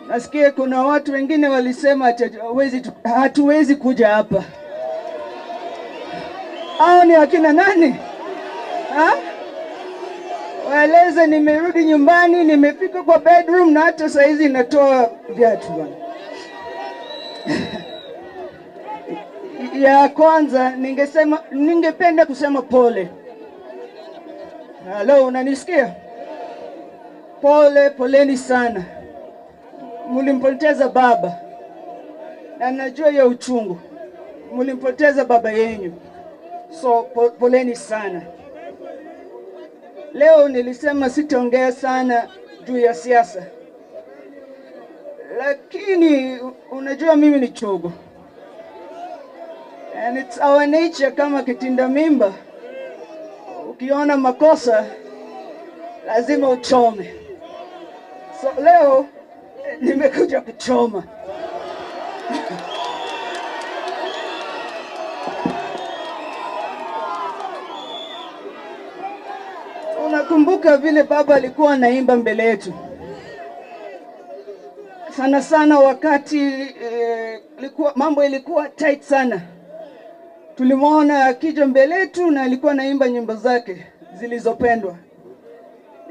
Nasikia kuna watu wengine walisema hatuwezi kuja hapa. Hao ni akina nani? Ha? Waeleze nimerudi nyumbani, nimefika kwa bedroom na hata saizi natoa viatu bwana. Ya kwanza ningependa kusema pole. Hello, unanisikia? Pole, poleni sana. Mlimpoteza baba. Na najua ya uchungu. Mlimpoteza baba yenu. So poleni sana. Leo nilisema sitaongea sana juu ya siasa. Lakini unajua mimi ni chogo. And it's our nature kama kitinda mimba. Ukiona makosa lazima uchome. So leo nimekuja kuchoma. Unakumbuka vile baba alikuwa anaimba mbele yetu. Sana sana wakati mambo ilikuwa tight sana. Tulimwona akija mbele yetu na alikuwa anaimba nyimbo zake zilizopendwa.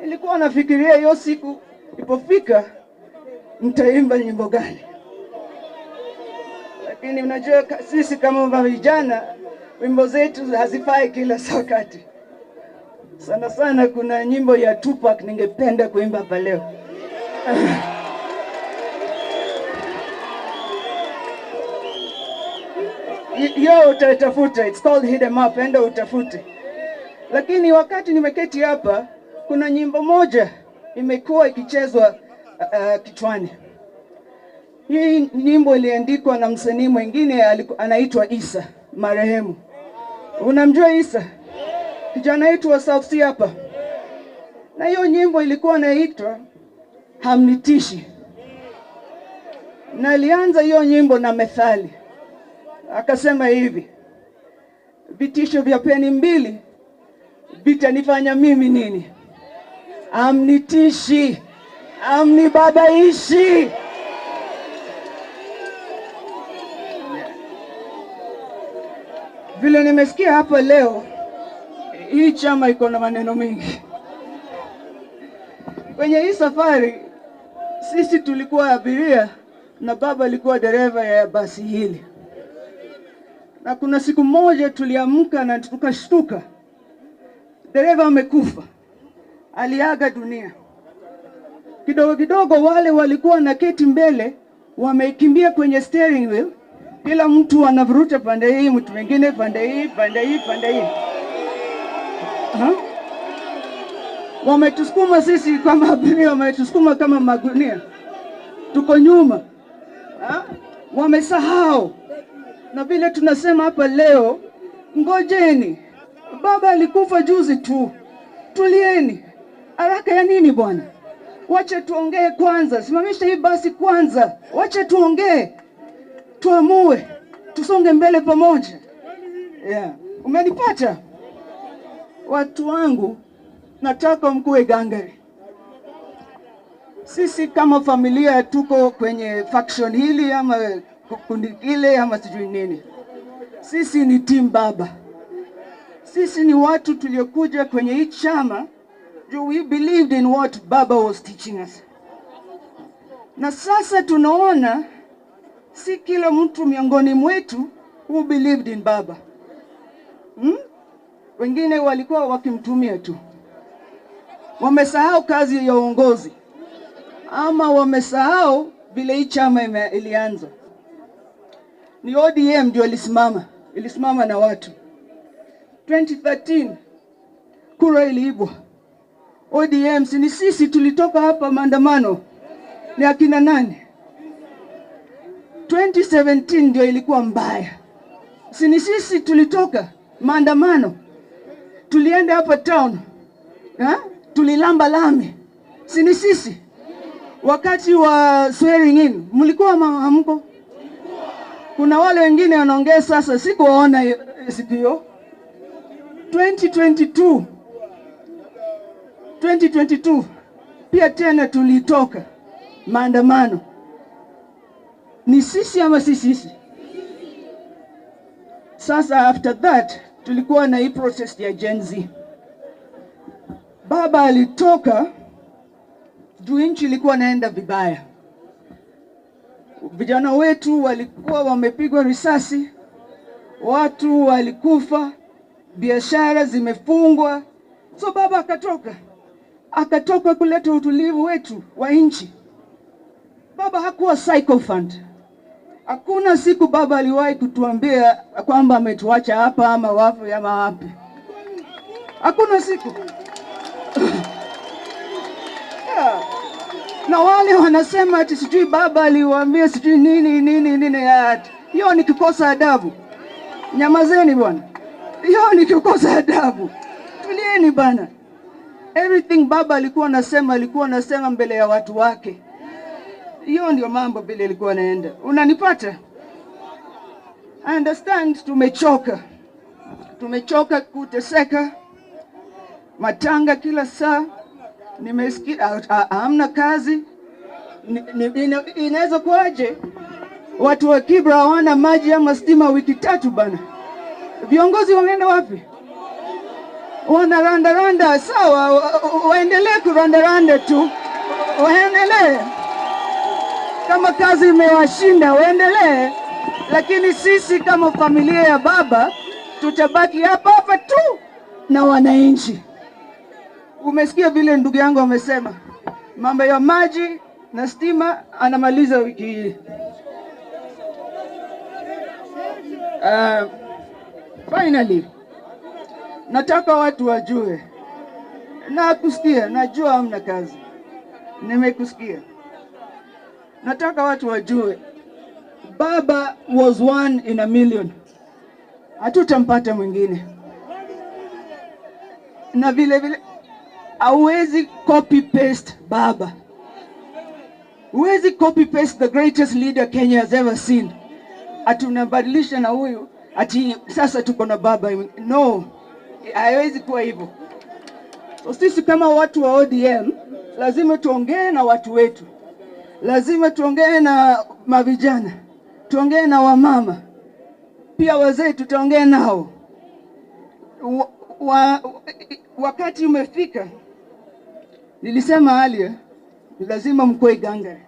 Nilikuwa nafikiria hiyo siku ipofika mtaimba nyimbo gani. Lakini unajua sisi kama vijana wimbo zetu hazifai kila wakati. Sana sana kuna nyimbo ya Tupac ningependa kuimba hapa leo. Yo utaitafuta, it's called Hit 'Em Up, enda utafute. Lakini wakati nimeketi hapa kuna nyimbo moja imekuwa ikichezwa kichwani. Hii nyimbo iliandikwa na msanii mwingine anaitwa Isa, marehemu. Unamjua Isa? Kijana wetu wa South C hapa. Na hiyo nyimbo ilikuwa inaitwa Hamnitishi. Na alianza hiyo nyimbo na methali. Akasema hivi: vitisho vya peni mbili vitanifanya mimi nini? Amnitishi, amnibabaishi. Vile nimesikia hapa leo, hii chama iko na maneno mengi. Kwenye hii safari sisi tulikuwa abiria na baba alikuwa dereva ya basi hili. Na kuna siku moja tuliamka na tukashtuka. Dereva amekufa. Aliaga dunia. Kidogo kidogo wale walikuwa na keti mbele wamekimbia kwenye steering wheel. Kila mtu anavuruta pande hii, mtu mwingine pande hii, pande hii, pande hii. Wametusukuma sisi kama abiria, wametusukuma kama magunia. Tuko nyuma. Wamesahau. Na vile tunasema hapa leo, ngojeni. Baba alikufa juzi tu. Tulieni. Haraka ya nini bwana? Wacha tuongee kwanza. Simamisha hii basi kwanza. Wacha tuongee. Tuamue. Tusonge mbele pamoja. Yeah. Umenipata? Watu wangu, nataka mkuwe gangari. Sisi kama familia tuko kwenye faction hili ama kundi ile ama sijui nini. Sisi ni team baba. Sisi ni watu tuliokuja kwenye hii chama juu we believed in what baba was teaching us. Na sasa tunaona si kila mtu miongoni mwetu who believed in baba. Wengine walikuwa wakimtumia tu. Wamesahau kazi ya uongozi. Ama wamesahau vile hii chama ilianza. Ni ODM ndio ilisimama. Ilisimama na watu. 2013 kura iliibwa. ODM si ni sisi tulitoka hapa maandamano. Ni akina nani? 2017 ndio ilikuwa mbaya. Si ni sisi tulitoka maandamano. Tulienda hapa town. Ha? Tulilamba lami. Si ni sisi. Wakati wa swearing in, mlikuwa hamko? Kuna wale wengine wanaongea sasa, sikuwaona siku hiyo. 2022 pia tena tulitoka maandamano. Ni sisi ama si sisi? Sasa after that tulikuwa na hii protest ya Gen Z. Baba alitoka juu nchi ilikuwa naenda vibaya. Vijana wetu walikuwa wamepigwa risasi, watu walikufa, biashara zimefungwa. So baba akatoka, akatoka kuleta utulivu wetu wa nchi. Baba hakuwa sycophant. Hakuna siku baba aliwahi kutuambia kwamba ametuacha hapa ama wapi ama wapi. Hakuna siku. Yeah. Na wale wanasema ati sijui baba aliwaambia sijui nini nini nini, hiyo ni kukosa adabu. Nyamazeni bwana, hiyo ni kukosa adabu. Tulieni bana. Everything baba alikuwa anasema mbele ya watu wake. Hiyo ndio mambo vile ilikuwa naenda. Unanipata? I understand tumechoka. Tumechoka kuteseka. Matanga kila saa. Nimesikia hamna kazi. Inaweza kuaje? Watu wa Kibra hawana maji ama stima wiki 3 bana. Viongozi wameenda wapi? Wanaranda randa, sawa, waendelee kuranda randa tu. Waendelee. Kama kazi imewashinda waendelee, lakini sisi kama familia ya baba tutabaki hapa hapa tu na wananchi. Umesikia vile ndugu yangu amesema mambo ya maji na stima anamaliza wiki hii. Finally, nataka watu wajue na kusikia, najua hamna kazi, nimekusikia. Nataka watu wajue baba was one in a million. Hatutampata mwingine. Na vile vile hauwezi copy paste baba. Huwezi copy paste the greatest leader Kenya has ever seen. Atunabadilisha na huyu ati sasa tuko na baba. No, haiwezi kuwa hivyo. So sisi kama watu wa ODM lazima tuongee na watu wetu. Lazima tuongee na mavijana, tuongee na wamama, pia wazee tutaongea nao. Wakati umefika, nilisema earlier, lazima mkue gangare.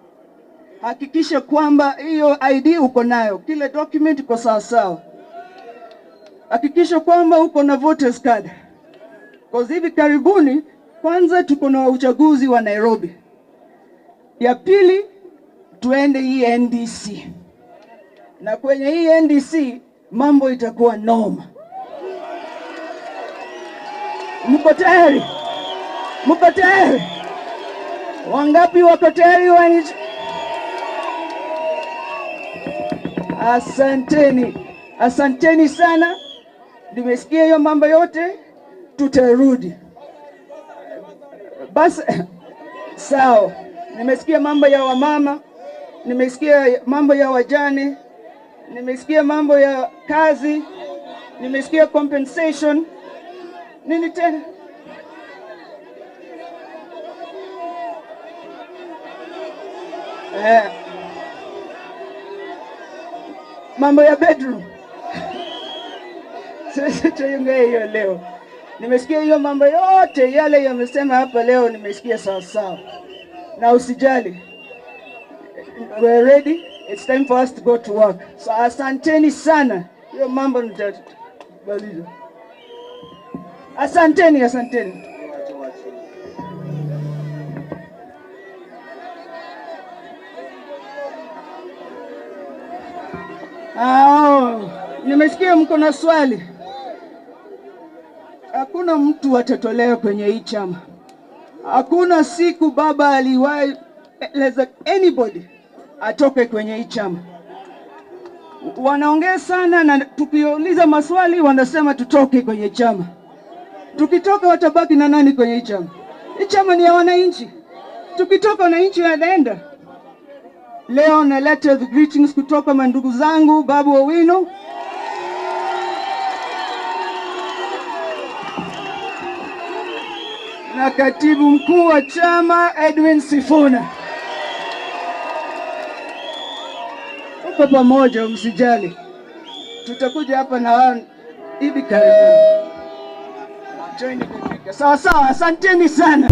Hakikisha kwamba hiyo ID uko nayo, kila document iko sawa sawa. Hakikisha kwamba uko na voters card. Kwa hivi karibuni, kwanza tuko na uchaguzi wa Nairobi. Ya pili, tuende hii NDC. Na kwenye hii NDC, mambo itakuwa noma. Mko tayari? Mko tayari? Wangapi wako tayari? Asanteni. Asanteni sana. Nimesikia hiyo mambo yote, tutarudi. Bas, sawa. Nimesikia mambo ya wamama, nimesikia mambo ya wajane, nimesikia mambo ya kazi, nimesikia compensation. Nini tena? Mambo ya bedroom. Sasa tuongee hiyo leo. Nimesikia hiyo mambo yote yale yamesema hapa leo, nimesikia sawa sawa. Na usijali, we're ready. It's time for us to go to work. So asanteni sana. Hiyo mambo nitamaliza. Asanteni, asanteni. Nimesikia mko na swali. Hakuna mtu atatolewa kwenye hii chama. Hakuna siku baba aliwahi eleza anybody atoke kwenye hii chama. Wanaongea sana na tukiuliza maswali wanasema tutoke kwenye chama. Tukitoka watabaki na nani kwenye hii chama? Hii chama ni ya wananchi. Tukitoka wananchi wanaenda. Leo naleta the greetings kutoka mandugu zangu Babu Owino. Na katibu mkuu wa chama Edwin Sifuna. Tuko pamoja, msijali, tutakuja hapa na wao hivi karibuni. Join imefika. Sawa sawa, asanteni sana.